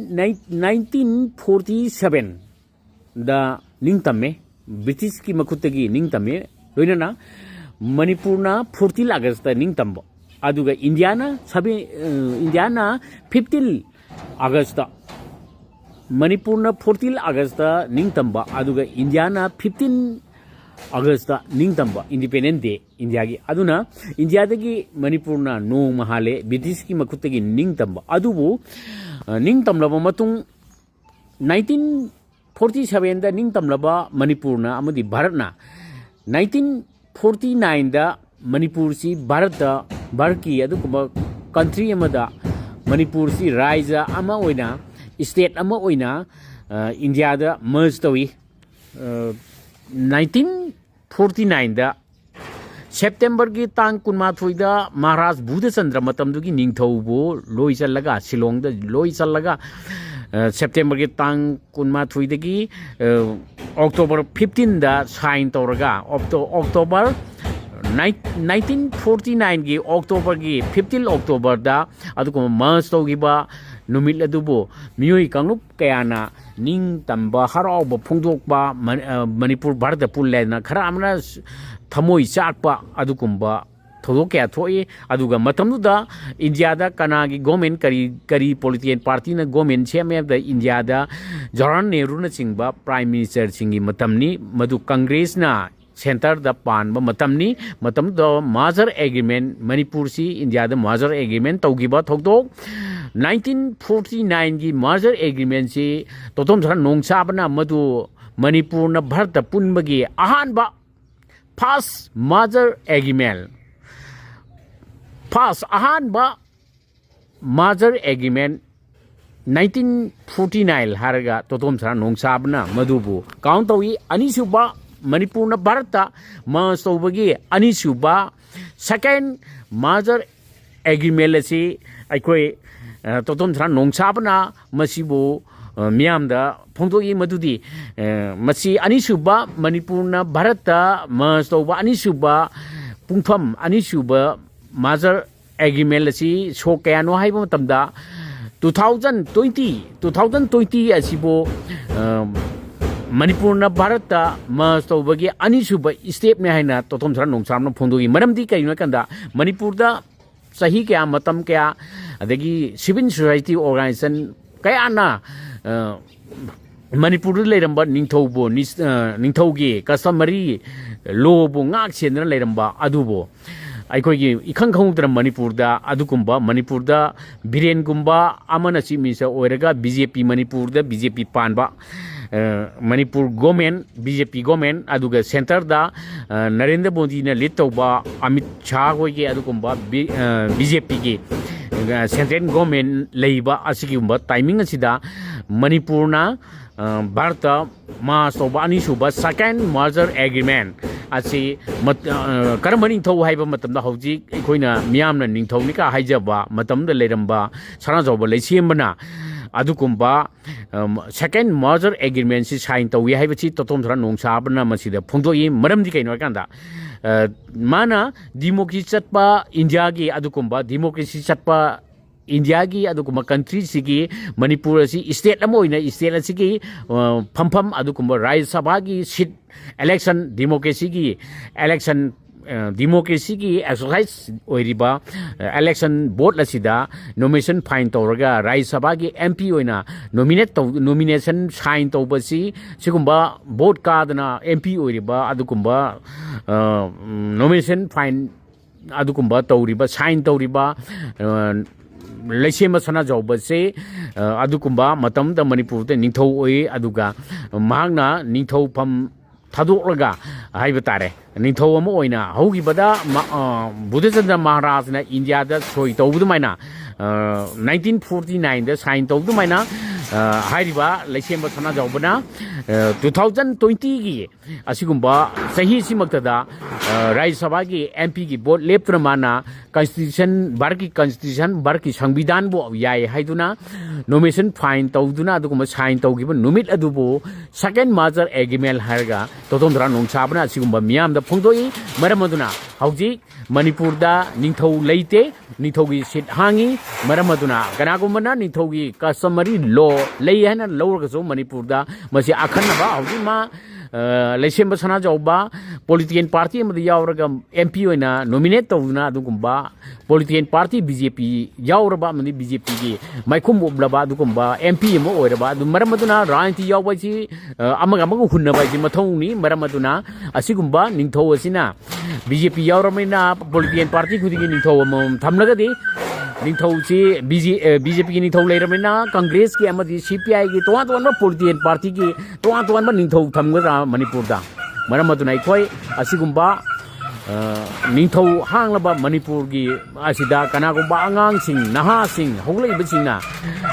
ꯅꯥꯏꯟꯇꯤꯟ ꯐꯣꯔꯇꯤ ꯁꯕꯦꯟꯗ ꯅꯤꯡꯇꯝꯃꯦ꯫ ꯕ꯭ꯔꯤꯇꯤꯁꯀꯤ ꯃꯈꯨꯠꯇꯒꯤ ꯅꯤꯡꯇꯝꯃꯦ꯫ ꯂꯣꯏꯅꯅ ꯃꯅꯤꯄꯨꯔꯅ ꯐꯣꯔꯇꯤꯟ ꯑꯥꯒꯁꯇ ꯅꯤꯡꯇꯝꯕ, ꯑꯗꯨꯒ ꯏꯟꯗꯤꯌꯥꯅ ꯁꯕꯦꯟ ꯏꯟꯗꯤꯌꯥꯅ ꯐꯤꯐꯇꯤꯟ ꯑꯥꯒꯁꯇ, ꯃꯅꯤꯄꯨꯔꯅ ꯐꯣꯔꯇꯤꯟ ꯑꯥꯒꯁꯇ ꯅꯤꯡꯇꯝꯕ, ꯑꯗꯨꯒ ꯏꯟꯗꯤꯌꯥꯅ ꯐꯤꯐꯇꯤꯟ ꯑꯥꯒꯁꯇ ꯅꯤꯡꯇꯝꯕ, ꯏꯟꯗꯤꯄꯦꯟꯗꯦꯟ ꯗꯦ ꯏꯟꯗꯤꯌꯥꯒꯤ꯫ ꯑꯗꯨꯅ ꯏꯟꯗꯤꯌꯥꯗꯒꯤ ꯃꯅꯤꯄꯨꯔꯅ ꯅꯣꯡꯃ ꯍꯥꯜꯂꯦ ꯕ꯭ꯔꯤꯇꯤꯁꯀꯤ ꯃꯈꯨꯠꯇꯒꯤ ꯅꯤꯡꯇꯝꯕ꯫ ꯑꯗꯨꯕꯨ ꯑ, ꯅꯤꯡꯇꯝꯂꯕ ꯃꯇꯨꯡ, ꯅꯥꯏꯟꯇꯤꯟ ꯐꯣꯔꯇꯤ ꯁꯕꯦꯟꯗ ꯅꯤꯡꯇꯝꯂꯕ ꯃꯅꯤꯄꯨꯔꯅ ꯑꯃꯗꯤ ꯚꯥꯔꯠꯅ ꯅꯥꯏꯟꯇꯤꯟ ꯐꯣꯔꯇꯤ ꯅꯥꯏꯟꯗ ꯃꯅꯤꯄꯨꯔꯁꯤ ꯚꯥꯔꯠꯇ, ꯚꯥꯔꯠꯀꯤ ꯑꯗꯨꯒꯨꯝꯕ ꯀꯟꯇ꯭ꯔꯤ ꯑꯃꯗ ꯃꯅꯤꯄꯨꯔꯁꯤ ꯔꯥꯏꯖ ꯑꯃ ꯑꯣꯏꯅ, ꯏꯁꯇꯦꯠ ꯑꯃ ꯑꯣꯏꯅ, ꯑ, ꯏꯟꯗꯤꯌꯥꯗ ꯃꯔꯖ ꯇꯧꯏ꯫ ꯑ, ꯅꯥꯏꯟꯇꯤꯟ ꯐꯣꯔꯇꯤ ꯅꯥꯏꯟꯗ ꯁꯦꯞꯇꯦꯝꯕꯔꯒꯤ ꯇꯥꯡ ꯀꯨꯟꯃꯥꯊꯣꯏꯗ ꯃꯍꯥꯔꯥꯖ ꯕꯨꯙꯆꯟꯗ꯭ꯔ, ꯃꯇꯝꯗꯨꯒꯤ ꯅꯤꯡꯊꯧꯕꯨ ꯂꯣꯏꯁꯤꯜꯂꯒ, ꯁꯤꯂꯣꯡꯗ ꯂꯣꯏꯁꯤꯜꯂꯒ, ꯑ, ꯁꯦꯞꯇꯦꯝꯕꯔꯒꯤ ꯇꯥꯡ ꯀꯨꯟꯃꯥꯊꯣꯏꯗꯒꯤ, ꯑ, ꯑꯣꯛꯇꯣꯕꯔ ꯐꯤꯐꯇꯤꯟꯗ ꯁꯥꯏꯟ ꯇꯧꯔꯒ, auto-, October nine-, nineteen forty ꯅꯥꯏꯟꯒꯤ ꯑꯣꯛꯇꯣꯕꯔꯒꯤ ꯐꯤꯐꯇꯤꯟ ꯑꯣꯛꯇꯣꯕꯔꯗ ꯑꯗꯨꯒꯨꯝꯕ ꯃꯔꯖ ꯇꯧꯈꯤꯕ ꯅꯨꯃꯤꯠ ꯑꯗꯨꯕꯨ ꯃꯤꯑꯣꯏ ꯀꯥꯡꯂꯨꯞ ꯀꯌꯥꯅ ꯅꯤꯡꯇꯝꯕ, ꯍꯔꯥꯎꯕ ꯐꯣꯡꯗꯣꯛꯄ, ꯃ-, ꯑ, ꯃꯅꯤꯄꯨꯔ ꯚꯥꯔꯠꯇ ꯄꯨꯜꯂꯦꯅ ꯈꯔ ꯑꯃꯅ ꯊꯃꯣꯏ ꯆꯥꯛꯄ, ꯑꯗꯨꯒꯨꯝꯕ ꯊꯧꯗꯣꯛ ꯀꯌꯥ ꯊꯣꯛꯏ꯫ ꯑꯗꯨꯒ ꯃꯇꯝꯗꯨꯗ ꯏꯟꯗꯤꯌꯥꯗ ꯀꯅꯥꯒꯤ ꯒꯣꯔꯃꯦꯟ, ꯀꯔꯤ, ꯀꯔꯤ ꯄꯣꯂꯤꯇꯤꯀꯦꯜ ꯄꯥꯔꯇꯤꯅ ꯒꯣꯔꯃꯦꯟ ꯁꯦꯝꯃꯦ ꯍꯥꯏꯕꯗ ꯏꯟꯗꯤꯌꯥꯗ ꯖꯋꯥꯍꯔꯂꯥꯜ ꯅꯦꯍꯔꯨꯅꯆꯤꯡꯕ ꯄ꯭ꯔꯥꯏꯝ ꯃꯤꯅꯤꯁꯇꯔꯁꯤꯡꯒꯤ ꯃꯇꯝꯅꯤ꯫ ꯃꯗꯨ ꯀꯪꯒ꯭ꯔꯦꯁꯅ ꯁꯦꯟꯇꯔꯗ ꯄꯥꯟꯕ ꯃꯇꯝꯅꯤ꯫ ꯃꯇꯝꯗꯨꯗ ꯃꯥꯔꯖꯔ ꯑꯦꯒ꯭ꯔꯤꯃꯦꯟ, ꯃꯅꯤꯄꯨꯔꯁꯤ ꯏꯟꯗꯤꯌꯥꯗ ꯃꯥꯔꯖꯔ ꯑꯦꯒ꯭ꯔꯤꯃꯦꯟ ꯇꯧꯈꯤꯕ ꯊꯧꯗꯣꯛ ꯅꯥꯏꯟꯇꯤꯟ ꯐꯣꯔꯇꯤ ꯅꯥꯏꯟꯒꯤ ꯃꯥꯔꯖꯔ ꯑꯦꯒ꯭ꯔꯤꯃꯦꯟꯁꯤ ꯇꯣꯇꯣꯝ ꯁꯅꯥ ꯅꯣꯡꯆꯥꯕꯅ ꯃꯗꯨ ꯃꯅꯤꯄꯨꯔꯅ ꯚꯥꯔꯠꯇ ꯄꯨꯟꯕꯒꯤ ꯑꯍꯥꯟꯕ ꯐꯥꯔꯁ ꯃꯥꯔꯖꯔ ꯑꯦꯒ꯭ꯔꯤꯃꯦꯟ, ꯐꯥꯔꯁ ꯑꯍꯥꯟꯕ ꯃꯥꯔꯖꯔ ꯑꯦꯒ꯭ꯔꯤꯃꯦꯟ ꯅꯥꯏꯟꯇꯤꯟ ꯐꯣꯔꯇꯤ ꯅꯥꯏꯟ ꯍꯥꯏꯔꯒ ꯇꯣꯇꯣꯝ ꯁꯅꯥ ꯅꯣꯡꯆꯥꯕꯅ ꯃꯗꯨꯕꯨ ꯀꯥꯎꯟ ꯇꯧꯏ꯫ ꯑꯅꯤꯁꯨꯕ, ꯃꯅꯤꯄꯨꯔꯅ ꯚꯥꯔꯠꯇ ꯃꯔꯖ ꯇꯧꯕꯒꯤ ꯑꯅꯤꯁꯨꯕ, ꯁꯦꯀꯦꯟ ꯃꯥꯔꯖꯔ ꯑꯦꯒ꯭ꯔꯤꯃꯦꯟ ꯑꯁꯤ ꯑꯩꯈꯣꯏ ꯑ, ꯇꯣꯇꯣꯝ ꯁꯅꯥ ꯅꯣꯡꯁꯥꯕꯅ ꯃꯁꯤꯕꯨ, ꯑ, ꯃꯤꯌꯥꯝꯗ ꯐꯣꯡꯗꯣꯛꯏ ꯃꯗꯨꯗꯤ, ꯑ, ꯃꯁꯤ ꯑꯅꯤꯁꯨꯕ ꯃꯅꯤꯄꯨꯔꯅ ꯚꯥꯔꯠꯇ ꯃꯔꯖ ꯇꯧꯕ ꯑꯅꯤꯁꯨꯕ ꯄꯨꯡꯐꯝ, ꯑꯅꯤꯁꯨꯕ ꯃꯥꯖꯔ ꯑꯦꯒ꯭ꯔꯤꯃꯦꯟ ꯑꯁꯤ ꯁꯣꯛ ꯀꯌꯥꯅꯣ ꯍꯥꯏꯕ ꯃꯇꯝꯗ, two thousand twenty, two thousand twenty ꯑꯁꯤꯕꯨ, ꯑ, ꯃꯅꯤꯄꯨꯔꯅ ꯚꯥꯔꯠꯇ ꯃꯔꯖ ꯇꯧꯕꯒꯤ ꯑꯅꯤꯁꯨꯕ ꯏꯁꯇꯦꯞꯅꯤ ꯍꯥꯏꯅ ꯇꯣꯇꯣꯝ ꯁꯅꯥ ꯅꯣꯡꯁꯥꯕꯅ ꯐꯣꯡꯗꯣꯛꯏ꯫ ꯃꯔꯝꯗꯤ ꯀꯩꯒꯤꯅꯣ ꯍꯥꯏ ꯀꯥꯟꯗ, ꯃꯅꯤꯄꯨꯔꯗ ꯆꯍꯤ ꯀꯌꯥ, ꯃꯇꯝ ꯀꯌꯥ, ꯑꯗꯒꯤ civil society organization ꯀꯌꯥꯅ, ꯑ, ꯃꯅꯤꯄꯨꯔꯗ ꯂꯩꯔꯝꯕ ꯅꯤꯡꯊꯧꯕꯨ, ꯅꯤꯁ-, ꯑ, ꯅꯤꯡꯊꯧꯒꯤ customary lawꯕꯨ ꯉꯥꯛ ꯁꯦꯟꯗꯨꯅ ꯂꯩꯔꯝꯕ ꯑꯗꯨꯕꯨ ꯑꯩꯈꯣꯏꯒꯤ ꯏꯈꯪ ꯈꯪꯍꯧꯗꯅ ꯃꯅꯤꯄꯨꯔꯗ ꯑꯗꯨꯒꯨꯝꯕ, ꯃꯅꯤꯄꯨꯔꯗ ꯕꯤꯔꯦꯟꯒꯨꯝꯕ ꯑꯃꯅ chief minister ꯑꯣꯏꯔꯒ BJP, ꯃꯅꯤꯄꯨꯔꯗ BJP ꯄꯥꯟꯕ, ꯑ, ꯃꯅꯤꯄꯨꯔ government, BJP government, ꯑꯗꯨꯒ centreꯗ, ꯑ, ꯅꯔꯦꯟꯗ꯭ꯔ ꯃꯣꯗꯤꯅ lead ꯇꯧꯕ ꯑꯃꯤꯠ ꯁꯥꯍ ꯍꯣꯏꯒꯤ ꯑꯗꯨꯒꯨꯝꯕ ꯕꯤ-, ꯑ, BJPꯒꯤ, ꯑ, central government ꯂꯩꯕ ꯑꯁꯤꯒꯨꯝꯕ timing ꯑꯁꯤꯗ ꯃꯅꯤꯄꯨꯔꯅ, ꯑ, ꯚꯥꯔꯠꯇ merge ꯇꯧꯕ ꯑꯅꯤꯁꯨꯕ second merger agreement ꯑꯁꯤ ꯃꯠ-, ꯑ, ꯀꯔꯝꯕ ꯅꯤꯡꯊꯧ ꯍꯥꯏꯕ ꯃꯇꯝꯗ ꯍꯧꯖꯤꯛ ꯑꯩꯈꯣꯏꯅ ꯃꯤꯌꯥꯝꯅ ꯅꯤꯡꯊꯧꯅꯤꯒ ꯍꯥꯏꯖꯕ ꯃꯇꯝꯗ ꯂꯩꯔꯝꯕ ꯁꯅꯥꯖꯥꯎꯕ ꯂꯩꯁꯦꯝꯕꯅ ꯑꯗꯨꯒꯨꯝꯕ, ꯑꯝ, second merger agreementꯁꯤ sign ꯇꯧꯏ ꯍꯥꯏꯕꯁꯤ ꯇꯣꯇꯣꯝ ꯁꯅꯥ ꯅꯣꯡꯁꯥꯕꯅ ꯃꯁꯤꯗ ꯐꯣꯡꯗꯣꯛꯏ꯫ ꯃꯔꯝꯗꯤ ꯀꯩꯅꯣ ꯍꯥꯏꯀꯥꯟꯗ, ꯑ, ꯃꯥꯅ democracy ꯆꯠꯄ ꯏꯟꯗꯤꯌꯥꯒꯤ ꯑꯗꯨꯒꯨꯝꯕ democracy ꯆꯠꯄ ꯏꯟꯗꯤꯌꯥꯒꯤ ꯑꯗꯨꯒꯨꯝꯕ countryꯁꯤꯒꯤ ꯃꯅꯤꯄꯨꯔ ꯑꯁꯤ state ꯑꯃ ꯑꯣꯏꯅ state ꯑꯁꯤꯒꯤ, ꯑ, ꯐꯝꯐꯝ ꯑꯗꯨꯒꯨꯝꯕ ꯔꯥꯖ꯭ꯌ ꯁꯚꯥꯒꯤ seat election democracyꯒꯤ election, ꯑ, democracyꯒꯤ exercise ꯑꯣꯏꯔꯤꯕ, ꯑ, election board ꯑꯁꯤꯗ nomination file ꯇꯧꯔꯒ ꯔꯥꯖ꯭ꯌ ꯁꯚꯥꯒꯤ MP ꯑꯣꯏꯅ nominate ꯇꯧ-, nomination sign ꯇꯧꯕꯁꯤ ꯁꯤꯒꯨꯝꯕ vote ꯀꯥꯗꯅ MP ꯑꯣꯏꯔꯤꯕ ꯑꯗꯨꯒꯨꯝꯕ, ꯑ, nomination file ꯑꯗꯨꯒꯨꯝꯕ ꯇꯧꯔꯤꯕ, sign ꯇꯧꯔꯤꯕ, ꯑ, ꯂꯩꯁꯦꯝꯕ ꯁꯅꯥꯖꯥꯎꯕꯁꯦ, ꯑ, ꯑꯗꯨꯒꯨꯝꯕ ꯃꯇꯝꯗ ꯃꯅꯤꯄꯨꯔꯗ ꯅꯤꯡꯊꯧ ꯑꯣꯏ꯫ ꯑꯗꯨꯒ ꯃꯍꯥꯛꯅ ꯅꯤꯡꯊꯧꯐꯝ ꯊꯥꯗꯣꯛꯂꯒ ꯍꯥꯏꯕ ꯇꯥꯔꯦ, ꯅꯤꯡꯊꯧ ꯑꯃ ꯑꯣꯏꯅ ꯍꯧꯈꯤꯕꯗ ꯃ-, ꯑ, ꯕꯨꯙꯆꯟꯗ꯭ꯔ ꯃꯍꯥꯔꯥꯖꯅ ꯏꯟꯗꯤꯌꯥꯗ ꯁꯣꯏ ꯇꯧꯕ ꯑꯗꯨꯃꯥꯏꯅ, ꯑ, nineteen forty nineꯗ sign ꯇꯧꯕ ꯑꯗꯨꯃꯥꯏꯅ, ꯑ, ꯍꯥꯏꯔꯤꯕ ꯂꯩꯁꯦꯝꯕ ꯁꯅꯥꯖꯥꯎꯕꯅ, ꯑ, two thousand twentyꯒꯤ ꯑꯁꯤꯒꯨꯝꯕ ꯆꯍꯤꯁꯤꯃꯛꯇꯗ ꯔꯥꯖ꯭ꯌ ꯁꯚꯥꯒꯤ ꯑꯦꯝ ꯄꯤꯒꯤ ꯚꯣꯠ ꯂꯦꯞꯇꯨꯅ ꯃꯥꯅ ꯀꯟꯁꯇꯤꯇ꯭ꯌꯨꯁꯟ, ꯚꯥꯔꯠꯀꯤ ꯀꯟꯁꯇꯤꯇ꯭ꯌꯨꯁꯟ, ꯚꯥꯔꯠꯀꯤ ꯁꯪꯕꯤꯙꯥꯟꯕꯨ ꯌꯥꯏ ꯍꯥꯏꯗꯨꯅ ꯅꯣꯃꯤꯅꯦꯁꯟ ꯐꯥꯏꯟ ꯇꯧꯗꯨꯅ ꯑꯗꯨꯒꯨꯝꯕ ꯁꯥꯏꯟ ꯇꯧꯈꯤꯕ ꯅꯨꯃꯤꯠ ꯑꯗꯨꯕꯨ ꯁꯦꯀꯦꯟ ꯃꯥꯁꯇꯔ ꯑꯦꯒ꯭ꯔꯤꯃꯦꯟ ꯍꯥꯏꯔꯒ ꯇꯣꯇꯣꯟ ꯇꯔꯥ ꯅꯣꯡꯁꯥꯕꯅ ꯑꯁꯤꯒꯨꯝꯕ ꯃꯤꯌꯥꯝꯗ ꯐꯣꯡꯗꯣꯛꯏ꯫ ꯃꯔꯝ ꯑꯗꯨꯅ ꯍꯧꯖꯤꯛ ꯃꯅꯤꯄꯨꯔꯗ ꯅꯤꯡꯊꯧ ꯂꯩꯇꯦ, ꯅꯤꯡꯊꯧꯒꯤ ꯁꯤꯠ ꯍꯥꯡꯉꯤ꯫ ꯃꯔꯝ ꯑꯗꯨꯅ ꯀꯅꯥꯒꯨꯝꯕꯅ ꯅꯤꯡꯊꯧꯒꯤ customary law ꯂꯩ ꯍꯥꯏꯅ ꯂꯧꯔꯒꯁꯨ ꯃꯅꯤꯄꯨꯔꯗ ꯃꯁꯤ ꯑꯈꯟꯅꯕ ꯍꯧꯖꯤꯛ ꯃꯥ, ꯑ, ꯂꯩꯁꯦꯝꯕ ꯁꯅꯥꯖꯥꯎꯕ ꯄꯣꯂꯤꯇꯤꯀꯦꯜ ꯄꯥꯔꯇꯤ ꯑꯃꯗ ꯌꯥꯎꯔꯒ ꯑꯦꯝ ꯄꯤ ꯑꯣꯏꯅ ꯅꯣꯃꯤꯅꯦꯠ ꯇꯧꯗꯨꯅ ꯑꯗꯨꯒꯨꯝꯕ ꯄꯣꯂꯤꯇꯤꯀꯦꯜ ꯄꯥꯔꯇꯤ ꯕꯤ ꯖꯦ ꯄꯤ ꯌꯥꯎꯔꯕ ꯑꯃꯗꯤ ꯕꯤ ꯖꯦ ꯄꯤꯒꯤ ꯃꯥꯏꯈꯨꯝ ꯎꯞꯂꯕ ꯑꯗꯨꯒꯨꯝꯕ ꯑꯦꯝ ꯄꯤ ꯑꯃ ꯑꯣꯏꯔꯕ ꯑꯗꯨ ꯃꯔꯝ ꯑꯗꯨꯅ ꯔꯥꯖꯅꯤꯇꯤ ꯌꯥꯎꯕ ꯍꯥꯏꯁꯤ, ꯑ, ꯑꯃꯒ ꯑꯃꯒ ꯍꯨꯟꯅꯕ ꯍꯥꯏꯁꯤ ꯃꯊꯧꯅꯤ꯫ ꯃꯔꯝ ꯑꯗꯨꯅ ꯑꯁꯤꯒꯨꯝꯕ ꯅꯤꯡꯊꯧ ꯑꯁꯤꯅ ꯕꯤ ꯖꯦ ꯄꯤ ꯌꯥꯎꯔꯕꯅꯤꯅ ꯄꯣꯂꯤꯇꯤꯀꯦꯜ ꯄꯥꯔꯇꯤ ꯈꯨꯗꯤꯡꯒꯤ ꯅꯤꯡꯊꯧ ꯑꯃꯃꯝ ꯊꯝꯂꯒꯗꯤ ꯅꯤꯡꯊꯧꯁꯤ ꯕꯤ ꯖꯦ, ꯑ, ꯕꯤ ꯖꯦ ꯄꯤꯒꯤ ꯅꯤꯡꯊꯧ ꯂꯩꯔꯕꯅꯤꯅ ꯀꯪꯒ꯭ꯔꯦꯁꯀꯤ ꯑꯃꯗꯤ ꯁꯤ ꯄꯤ ꯑꯥꯏꯒꯤ ꯇꯣꯉꯥꯟ ꯇꯣꯉꯥꯟꯕ ꯄꯣꯂꯤꯇꯤꯀꯦꯜ ꯄꯥꯔꯇꯤꯒꯤ ꯇꯣꯉꯥꯟ ꯇꯣꯉꯥꯟꯕ ꯅꯤꯡꯊꯧ ꯊꯝꯒꯗ꯭ꯔꯥ ꯃꯅꯤꯄꯨꯔꯗ? ꯃꯔꯝ ꯑꯗꯨꯅ ꯑꯩꯈꯣꯏ ꯑꯁꯤꯒꯨꯝꯕ, ꯑ, ꯅꯤꯡꯊꯧ ꯍꯥꯡꯂꯕ ꯃꯅꯤꯄꯨꯔꯒꯤ ꯑꯁꯤꯗ ꯀꯅꯥꯒꯨꯝꯕ ꯑꯉꯥꯡꯁꯤꯡ, ꯅꯍꯥꯁꯤꯡ, ꯍꯧꯒꯠꯂꯛꯏꯕꯁꯤꯡꯅ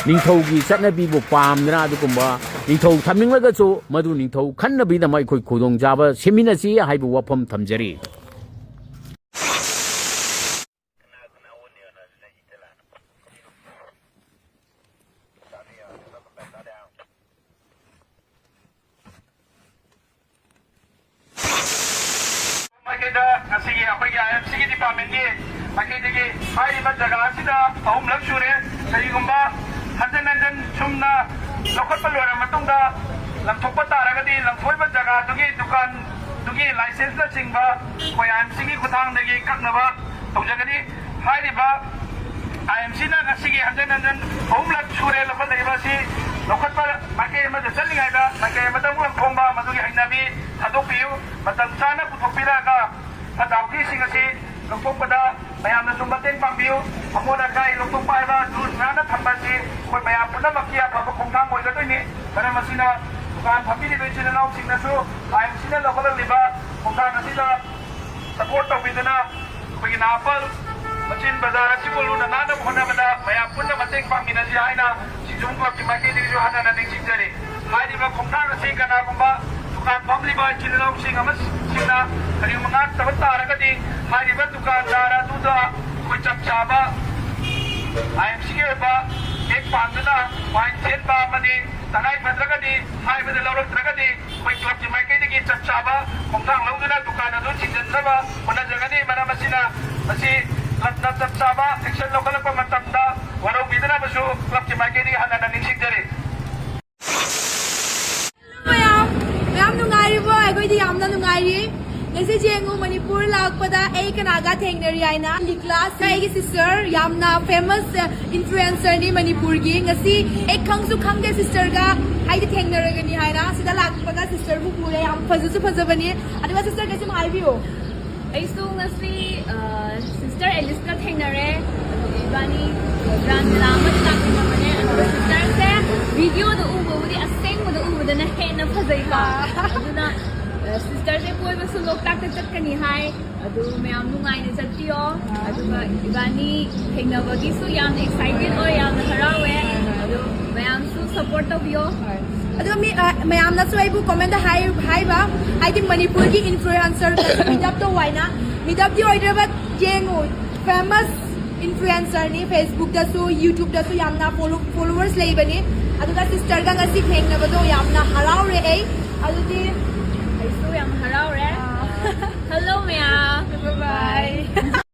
ꯅꯤꯡꯊꯧꯒꯤ ꯆꯠꯅꯕꯤꯕꯨ ꯄꯥꯝꯗꯅ ꯑꯗꯨꯒꯨꯝꯕ ꯅꯤꯡꯊꯧ ꯊꯝꯅꯤꯡꯂꯒꯁꯨ ꯃꯗꯨ ꯅꯤꯡꯊꯧ ꯈꯟꯅꯕꯒꯤꯗꯃꯛ ꯑꯩꯈꯣꯏ ꯈꯨꯗꯣꯡꯆꯥꯕ ꯁꯦꯝꯃꯤꯟꯅꯁꯤ ꯍꯥꯏꯕ ꯋꯥꯐꯝ ꯊꯝꯖꯔꯤ꯫ ꯃꯥꯏꯀꯩꯗ ꯉꯁꯤꯒꯤ ꯑꯩꯈꯣꯏꯒꯤ ꯑꯥꯏ ꯑꯦꯝ ꯁꯤꯒꯤ ꯗꯤꯄꯥꯔꯠꯃꯦꯟꯒꯤ ꯃꯥꯏꯀꯩꯗꯒꯤ ꯍꯥꯏꯔꯤꯕ ꯖꯒꯥ ꯑꯁꯤꯗ ꯑꯍꯨꯝꯂꯛ ꯁꯨꯔꯦ꯫ ꯀꯔꯤꯒꯨꯝꯕ ꯍꯟꯖꯟ ꯍꯟꯖꯟ ꯁꯨꯝꯅ ꯂꯧꯈꯠꯄ ꯂꯣꯏꯔ ꯃꯇꯨꯡꯗ ꯂꯪꯊꯣꯛꯄ ꯇꯥꯔꯒꯗꯤ ꯂꯪꯊꯣꯛꯏꯕ ꯖꯒꯥꯗꯨꯒꯤ ꯗꯨꯀꯥꯟꯗꯨꯒꯤ ꯂꯥꯏꯁꯦꯟꯁꯅꯆꯤꯡꯕ ꯑꯩꯈꯣꯏ ꯑꯥꯏ ꯑꯦꯝ ꯁꯤꯒꯤ ꯈꯨꯠꯊꯥꯡꯗꯒꯤ ꯀꯛꯅꯕ ꯇꯧꯖꯒꯅꯤ꯫ ꯍꯥꯏꯔꯤꯕ ꯑꯥꯏ ꯑꯦꯝ ꯁꯤꯅ ꯉꯁꯤꯒꯤ ꯍꯟꯖꯟ ꯍꯟꯖꯟ ꯑꯍꯨꯝꯂꯛ ꯁꯨꯔꯦ ꯂꯧꯈꯠꯂꯛꯏꯕ ꯑꯁꯤ ꯂꯧꯈꯠꯄ ꯃꯥꯏꯀꯩ ꯑꯃꯗ ꯆꯠꯂꯤꯉꯩꯗ ꯃꯥꯏꯀꯩ ꯑꯃꯗ ꯑꯃꯨꯛ ꯂꯪꯊꯣꯛꯑꯝꯕ ꯃꯗꯨꯒꯤ ꯍꯩꯅꯕꯤ ꯊꯥꯗꯣꯛꯄꯤꯌꯨ꯫ ꯃꯇꯝ ꯆꯥꯅ ꯄꯨꯊꯣꯛꯄꯤꯔꯛꯑꯒ ꯐꯠꯇ ꯍꯥꯎꯊꯤꯁꯤꯡ ꯑꯁꯤ ꯂꯧꯊꯣꯛꯄꯗ ꯃꯌꯥꯝꯅꯁꯨ ꯃꯇꯦꯡ ꯄꯥꯡꯕꯤꯌꯨ꯫ ꯑꯃꯣꯠ ꯑꯀꯥꯏ ꯂꯧꯊꯣꯛꯄ ꯍꯥꯏꯕ ꯂꯨ ꯅꯥꯟꯅ ꯊꯝꯕ ꯑꯁꯤ ꯑꯩꯈꯣꯏ ꯃꯌꯥꯝ ꯄꯨꯝꯅꯃꯛꯀꯤ ꯑꯐꯕ ꯈꯣꯡꯊꯥꯡ ꯑꯣꯏꯒꯗꯣꯏꯅꯤ꯫ ꯃꯔꯝ ꯑꯁꯤꯅ ꯗꯨꯀꯥꯟ ꯐꯝꯕꯤꯔꯤꯕ ꯏꯆꯤꯜ ꯏꯅꯥꯎꯁꯤꯡꯅꯁꯨ ꯑꯥꯏ ꯑꯦꯝ ꯁꯤꯅ ꯂꯧꯈꯠꯂꯛꯂꯤꯕ ꯈꯣꯡꯊꯥꯡ ꯑꯁꯤꯗ ꯁꯄꯣꯔꯠ ꯇꯧꯕꯤꯗꯨꯅ ꯑꯩꯈꯣꯏꯒꯤ ꯅꯥꯄꯜ ꯃꯆꯤꯟ ꯕꯖꯥꯔ ꯑꯁꯤꯕꯨ ꯂꯨꯅ ꯅꯥꯟꯅꯕ ꯍꯣꯠꯅꯕꯗ ꯃꯌꯥꯝ ꯄꯨꯟꯅ ꯃꯇꯦꯡ ꯄꯥꯡꯃꯤꯟꯅꯁꯤ ꯍꯥꯏꯅ ꯁꯤꯡꯖꯃꯩ ꯀ꯭ꯂꯕꯀꯤ ꯃꯥꯏꯀꯩꯗꯒꯤꯁꯨ ꯍꯟꯅ ꯍꯟꯅ ꯅꯤꯡꯁꯤꯡꯖꯔꯤ꯫ ꯍꯥꯏꯔꯤꯕ ꯈꯣꯡꯊꯥꯡ ꯑꯁꯤ ꯀꯅꯥꯒꯨꯝꯕ ꯐꯝꯂꯤꯕ ꯏꯆꯤꯜ ꯏꯅꯥꯎꯁꯤꯡ ꯑꯃꯁꯤꯡꯅ ꯀꯔꯤꯒꯨꯝꯕ ꯉꯥꯛꯇꯕ ꯇꯥꯔꯒꯗꯤ, ꯍꯥꯏꯔꯤꯕ ꯗꯨꯀꯥꯟꯗꯥꯔ ꯑꯗꯨꯗ ꯑꯩꯈꯣꯏ ꯆꯞ ꯆꯥꯕ ꯑꯥꯏ ꯑꯦꯝ ꯁꯤꯒꯤ ꯑꯣꯏꯕ ꯍꯦꯛ ꯄꯥꯟꯗꯨꯅ ꯋꯥꯏ ꯆꯦꯟꯕ ꯑꯃꯗꯤ ꯇꯉꯥꯏ ꯐꯗ꯭ꯔꯒꯗꯤ ꯍꯥꯏꯕꯗ ꯂꯧꯔꯛꯇ꯭ꯔꯒꯗꯤ ꯑꯩꯈꯣꯏ ꯀ꯭ꯂꯕꯀꯤ ꯃꯥꯏꯀꯩꯗꯒꯤ ꯆꯞ ꯆꯥꯕ ꯈꯣꯡꯊꯥꯡ ꯂꯧꯗꯨꯅ ꯗꯨꯀꯥꯟ ꯑꯗꯨ ꯊꯤꯡꯖꯤꯟꯅꯕ ꯍꯣꯠꯅꯖꯒꯅꯤ꯫ ꯃꯔꯝ ꯑꯁꯤꯅ ꯃꯁꯤ ꯀ꯭ꯂꯕꯅ ꯆꯞ ꯆꯥꯕ ꯑꯦꯛꯁꯟ ꯂꯧꯈꯠꯂꯛꯄ ꯃꯇꯝꯗ ꯋꯥꯔꯧꯕꯤꯗꯅꯕꯁꯨ ꯀ꯭ꯂꯕꯀꯤ ꯃꯥꯏꯀꯩꯗꯒꯤ ꯍꯟꯅ ꯍꯟꯅ ꯅꯤꯡꯁꯤꯡꯖꯔꯤ꯫ ꯃꯌꯥꯝ, ꯃꯌꯥꯝ ꯅꯨꯡꯉꯥꯏꯔꯤꯕꯣ? ꯑꯩꯈꯣꯏꯗꯤ ꯌꯥꯝꯅ ꯅꯨꯡꯉꯥꯏꯔꯤ꯫ ꯉꯁꯤ ꯌꯦꯡꯉꯨ, ꯃꯅꯤꯄꯨꯔ ꯂꯥꯛꯄꯗ ꯑꯩ ꯀꯅꯥꯒ ꯊꯦꯡꯅꯔꯤ ꯍꯥꯏꯅ꯫ ꯀ꯭ꯂꯥꯁ ꯑꯩꯒꯤ ꯁꯤꯁꯇꯔ, ꯌꯥꯝꯅ ꯐꯦꯃꯁ ꯏꯟꯐ꯭ꯂꯨꯑꯦꯟꯁꯔꯅꯤ ꯃꯅꯤꯄꯨꯔꯒꯤ꯫ ꯉꯁꯤ ꯑꯩ ꯈꯪꯁꯨ ꯈꯪꯗꯦ ꯁꯤꯁꯇꯔꯒ ꯍꯥꯏꯗꯤ ꯊꯦꯡꯅꯔꯒꯅꯤ ꯍꯥꯏꯅ꯫ ꯁꯤꯗ ꯂꯥꯛꯄꯒ ꯁꯤꯁꯇꯔꯕꯨ ꯎꯔꯦ, ꯌꯥꯝ ꯐꯖꯁꯨ ꯐꯖꯕꯅꯤ꯫ ꯑꯗꯨꯒ ꯁꯤꯁꯇꯔ, ꯀꯩꯁꯨꯝ ꯍꯥꯏꯕꯤꯌꯨ꯫ ꯑꯩꯁꯨ ꯉꯁꯤ ꯁꯤꯁꯇꯔ ꯑꯦꯂꯤꯁꯀ ꯊꯦꯡꯅꯔꯦ꯫ ꯑꯗꯨꯒ ꯏꯕꯥꯅꯤ ꯒ꯭ꯔꯥꯟ ꯃꯦꯂꯥ ꯑꯃꯗ ꯂꯥꯛꯃꯤꯟꯅꯕꯅꯦ꯫ ꯑꯗꯨꯒ ꯁꯤꯁꯇꯔꯁꯦ ꯚꯤꯗꯤꯑꯣꯗ ꯎꯕꯕꯨꯗꯤ ꯑꯁꯦꯡꯕꯗ ꯎꯕꯗꯅ ꯍꯦꯟꯅ ꯐꯖꯩꯀꯣ꯫ ꯑꯗꯨꯅ ꯁꯤꯁꯇꯔꯁꯦ ꯀꯣꯏꯕꯁꯨ ꯂꯣꯛꯇꯥꯛꯇ ꯆꯠꯀꯅꯤ ꯍꯥꯏ꯫ ꯑꯗꯨ ꯃꯌꯥꯝ ꯅꯨꯡꯉꯥꯏꯅ ꯆꯠꯄꯤꯌꯣ꯫ ꯑꯗꯨꯒ ꯏꯕꯥꯅꯤ ꯊꯦꯡꯅꯕꯒꯤꯁꯨ ꯌꯥꯝꯅ ꯑꯦꯛꯁꯥꯏꯇꯦꯗ ꯑꯣꯏ, ꯌꯥꯝꯅ ꯍꯔꯥꯎꯋꯦ꯫ ꯑꯗꯨ ꯃꯌꯥꯝꯁꯨ ꯁꯞꯄꯣꯔꯠ ꯇꯧꯕꯤꯌꯣ꯫ ꯑꯗꯣ ꯃꯤ, ꯑ, ꯃꯌꯥꯝꯅꯁꯨ ꯑꯩꯕꯨ ꯀꯃꯦꯟꯗ ꯍꯥꯏ-, ꯍꯥꯏꯕ, ꯍꯥꯏꯗꯤ ꯃꯅꯤꯄꯨꯔꯒꯤ ꯏꯟꯐ꯭ꯂꯨꯑꯦꯟꯁꯔ ꯃꯤꯗꯞ ꯇꯧ ꯍꯥꯏꯅ꯫ ꯃꯤꯗꯞꯇꯤ ꯑꯣꯏꯗ꯭ꯔꯕ, ꯌꯦꯡꯉꯨ, ꯐꯦꯃꯁ ꯏꯟꯐ꯭ꯂꯨꯑꯦꯟꯁꯔꯅꯤ꯫ ꯐꯦꯁꯕꯨꯛꯇꯁꯨ, ꯌꯨꯇ꯭ꯌꯨꯕꯇꯁꯨ ꯌꯥꯝꯅ ꯐꯣꯂꯣ-, ꯐꯣꯂꯣꯋꯔꯁ ꯂꯩꯕꯅꯤ꯫ ꯑꯗꯨꯒ ꯁꯤꯁꯇꯔꯒ ꯉꯁꯤ ꯊꯦꯡꯅꯕꯗꯣ ꯌꯥꯝꯅ ꯍꯔꯥꯎꯔꯦ ꯑꯩ꯫ ꯑꯗꯨꯗꯤ ꯑꯩꯁꯨ ꯌꯥꯝ ꯍꯔꯥꯎꯔꯦ꯫ ꯑꯥ꯫ ꯍꯜꯂꯣ ꯃꯌꯥꯝ꯫ ꯕꯥꯏ ꯕꯥꯏ꯫